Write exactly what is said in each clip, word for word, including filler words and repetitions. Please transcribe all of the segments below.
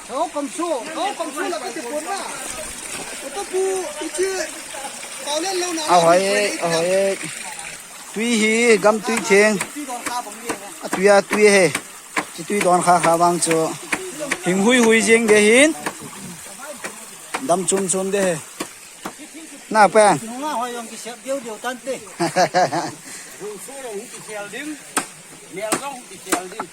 Ho komsu, ho komsu la kati pon na. Oto pu ichi. Paulen lo na. Ahoi, ahoi. Tui hi gam tui theng. Atui a tui he. Chi tui don kha kha vang chu. Hing hui hui jing de hin. Dam chum chum de he. Na pa. Nunga hoi jong kisep deu deu tante. Jong so jong kisel ding. Mel jong kisel ding.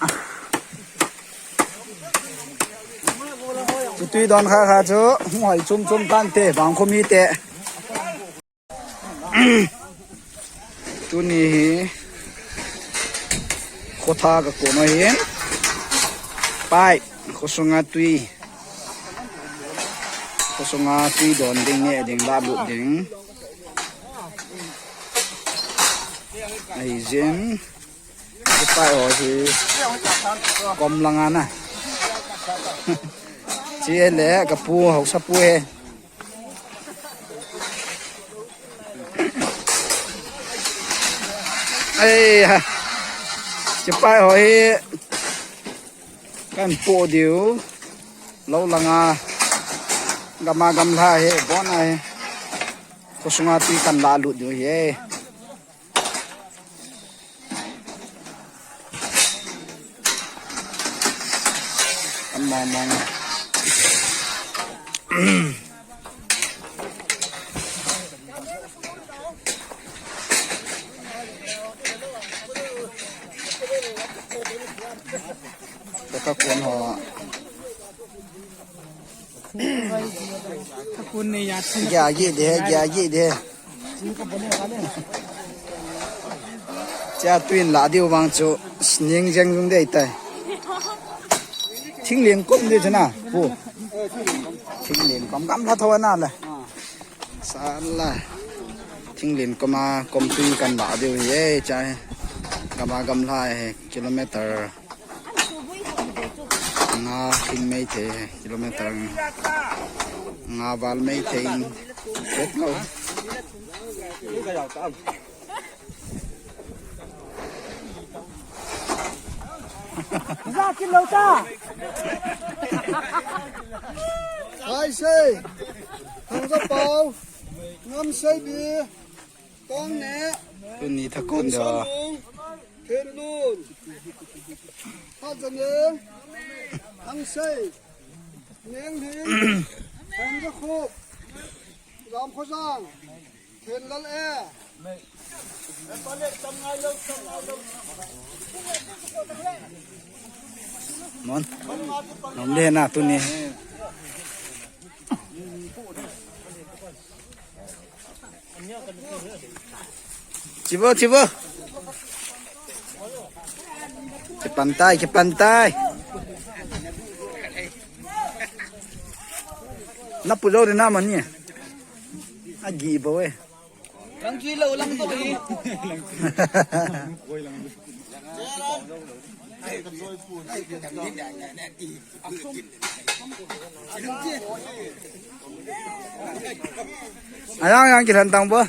Chu tui don kha kha chu hung hoi chum chum tante bang khomi te. Tuni hi khotha ka kono hin. Pai khosunga tui. Khosunga tui don ding ne ding la lut ding. Ai jin. Pai ho hi kom langa na. Chi le ka pu hausa pu he. Ai ha. Chi pai ho hi kan po diu. Lo langa gama gamla he bon ai. Khosunga tui kan la lut diu he. Ama mang. Ka kon ho. Ka kon ne ya. Gya gi de, gya gi de. Cha tuin la diu vang chu sning jeng jung dei tai. Thinglen kom dei chana pu. Thinglen kom gam la tho na la. Sala. Thinglen kom a kom tui kan la diu hi e cha. Gam a gam la he kilometer. Nga hin mei thei, kilometer nga val mei thei in vet lo. Za kin lo ta. Hai sei. Thang za pau. Ngam sei bi. Tong ne. Tuni thakon jo. Thenlun. Phajaneng. Hangsei. Nenghin. Hemjakhup. Gamkhojang. Thenlal e. Mon. Nom le na tuni. Chibo, chibo. Kipan tai, kipan tai. Na pu jo de na mani. Agi bo e. Lang ki lo lang to e. Ayang yang kilan tang bo.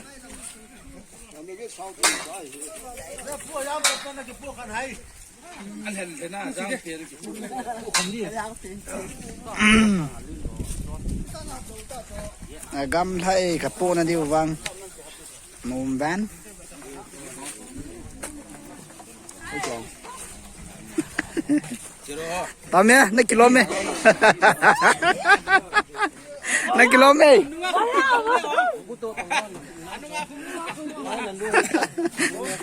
Gam lhai ka po na diu vang. Mum van. Tame, na kilom e. Na kilom e.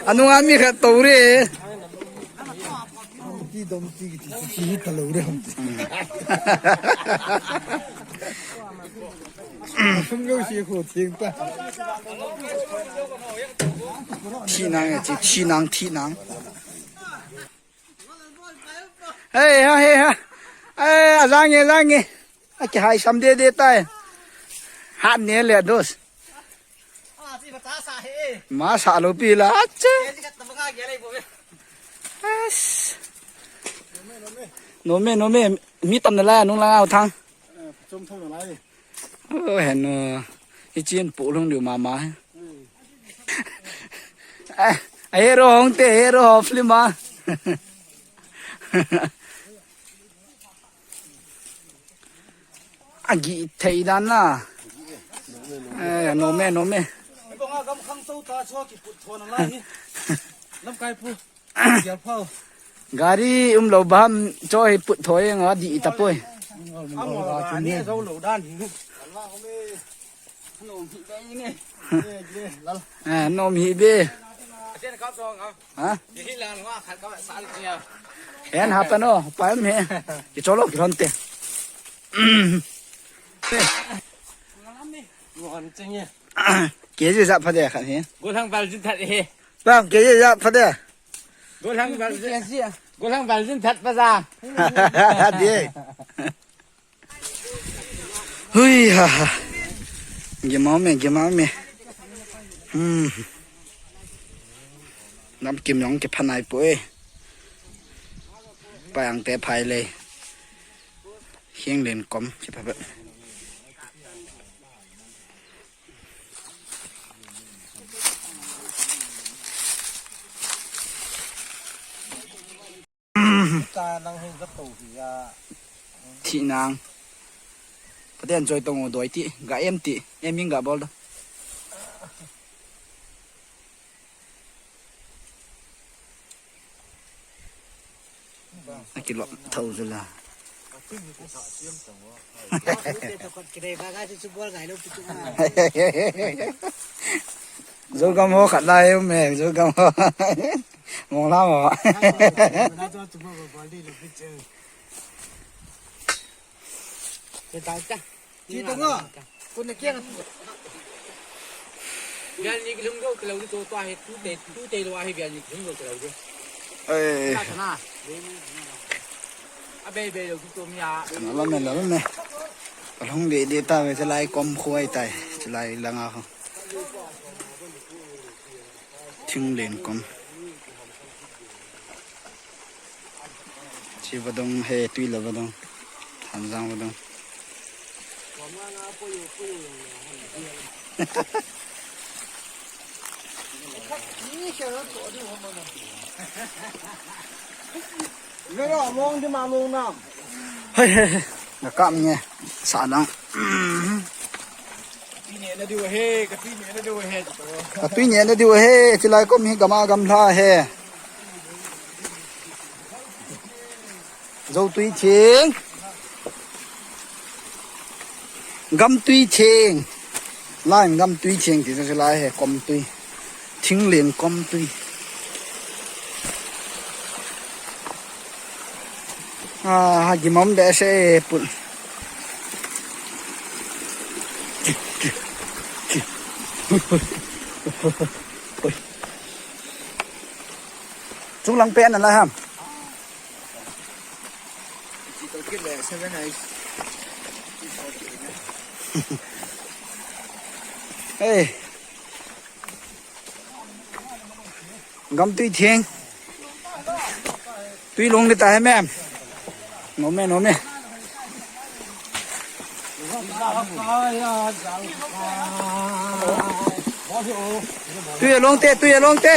Anunga mi khat tou re. Ti dom ti ti ti ta lo re ham. Sum lo si ko ting ta. Thi nang e, thi, thi nang, thi nang. Hey ha, hey ha. Hey, a jang e, jang e. A kihai sam de de tai. Hat ne le dos. Ma sa lo pi la. Ache. As. Nome, nome. Mi tam na la, nung la ngau thang. Chom thang na la. Oh, henu. Ichin pu lung diu mama. Eh, hero hong te, hero ho film a. Agi thei dan na. Eh, nom e, nom e. Lamkai pu. Kial phau. Gari umlou bam cho hi put thoi nga di ta poi. Ang wa ni zo lo dan hi. Nom hi be ni. Eh, nom hi be. Ha? Hi la nga khat ka sa ni ya. En ha pa no, pa me. Ki cholo ki ron te. Ngon cheng ye. Ke ji ja pha de khat hi. Go lang bal jin that he. Bang ke ji ja pha de. Go lang bal jin. Go lang bal jin that pa ja. De. Hui ha ha. Gimau me, gimau me. Hmm. Nam kim long ke phanai poi. Pa ang te phai le. Hiang len kom ke pha ba. Thi nang. Pathen choi tong u doi ti. Ga em ti. Em ing ga bol da. Aki lop thau zula. Zo gam ho khat lai um e, zo gam ho. Mong la mo. Ti tong a. Kun ne kiang. Bial ni kilung lo kilo ni to to he tu te tu te lo he bial ni kilung lo kilo ni. Eh. Na na. A be be lo tu to mi a. Na la me, la me. Ka long de de ta ve se lai kom khuai tai. Se lai langa ho. Thinglen kom. Chi vadung he, tui la vadung. Thanjang vadung. Hei, hei, hei. Nga kap nge. Sa dang. Ka tui neh na diu he. Ka tui neh na diu he. Chilai kom hi gam a gamla he. Zo tui thing. Gam tui thing. Lai gam tui thing ti chu lai he kom tui. Thinglen kom tui. Ah, ha gimom behseh put. Chung lang pen na lai ham. Hey. Gam tui thing. Tui long le ta he mem. Nom e, nom e. Tui a long te, tui a long te.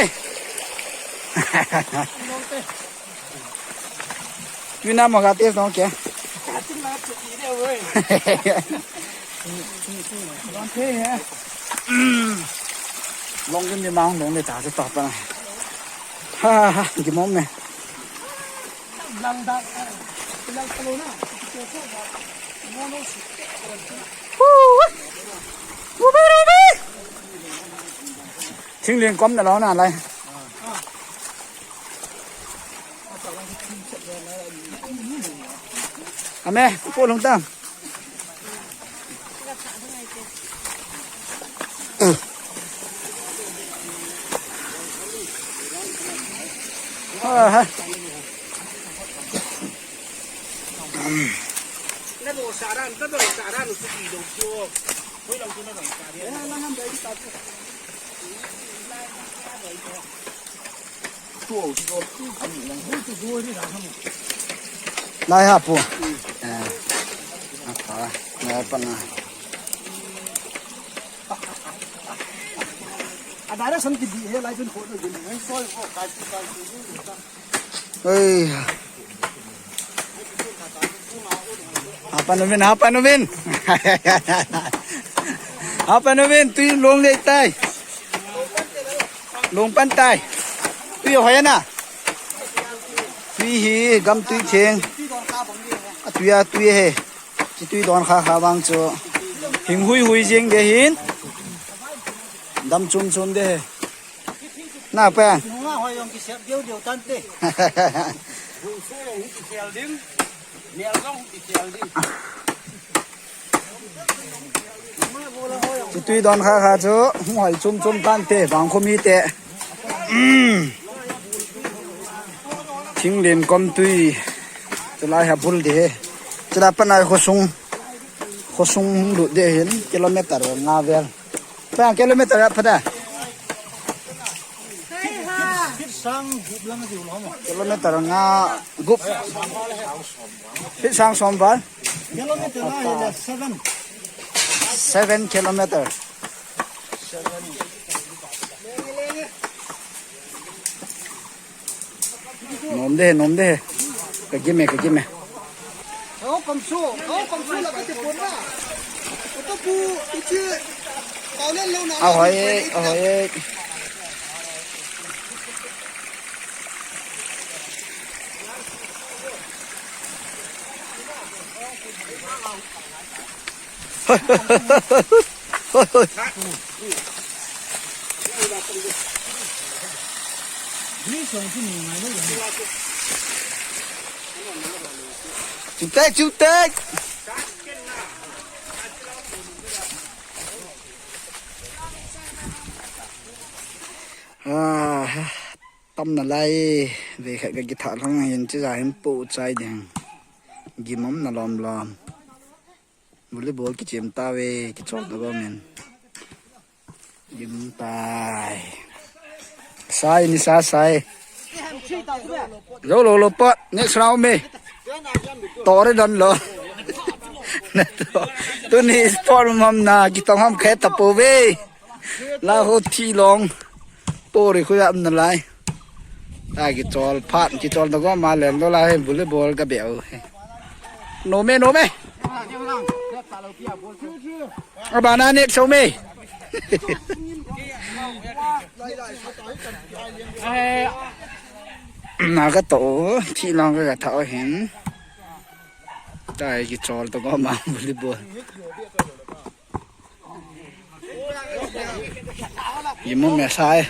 Tui na mo ga te song ke. Long kin di mang long de ta se to pa. Ha ha ha, di mom me. Hu. Hu ba ru ba. Thinglen kom na lo na lai. Ame, po long ta. Ah, ha. Na lo saran, ta do saran, tu ki do ko. Hoi lang tu na do saran. Lai ha pu. Eh. Apa? Lai pa na. Ada ada san kidi he lai pun photo gini. Hai soi ko kai kai. Ei. Hapan umin, hapan umin. Hapan umin, tui long lei tai. Long pan tai. Tui hoi na. Tui hi gam tui theng. A tui a tui he. Chi tui don kha kha vang chu. Hing hui hui jing de hin. Dam chum chum de he. Na pa. Nunga hoi jong kisep deu deu tante. Bungsu jong kikhel ding. Mial jong kikhel ding. Chu tui don kha kha chu hung hoi chum chum tante bang khu mite. Um. Thinglen kom tui. Chulai ha bul de he. Chulai panai khosung. Khosung hung lut de hin kilometer nga vel. Pa kilometer ya pada. Feet sang gup lang diu lo mo. Kilometer nga gup. Feet sang som val. Kilometer nga hile seven. Seven kilometer. Nom de, nom de. Ka gim e, ka gim e. Au kamso, au kamso la ka te pon na. Ito pu, ichi, Paulen lo na. Ahoi, ahoi. Chutek, chutek. Ah, tam nalai, ve khat ka kitha lang hin chi ja hin pu chai ding. Gimam na lom lom. Volleyball kichem tave, kichol tave men. Gim tai. Sai ni sa sai. Lo lo lo pat next round me. Tore don lo. Tuni sport mam na kitong ham khe tapo ve. La ho thi long. Pori khu ya na lai. Ta kichol phat kichol da go ma len do la he volleyball ka be u he. No me no me. Abana net so me. Na ka to thi long ka tha o hin. Ta kichol da go ma volleyball. Imu mesai.